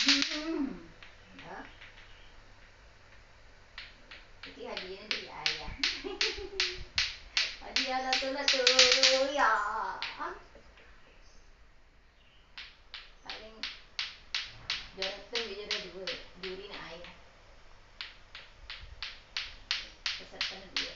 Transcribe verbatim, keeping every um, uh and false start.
Hmm. Ya. Iki hadiahnya dari ayah. Hadiah lato-lato, ya. Paling juara satu, juara dua, jurina ayah. Pesertana dua.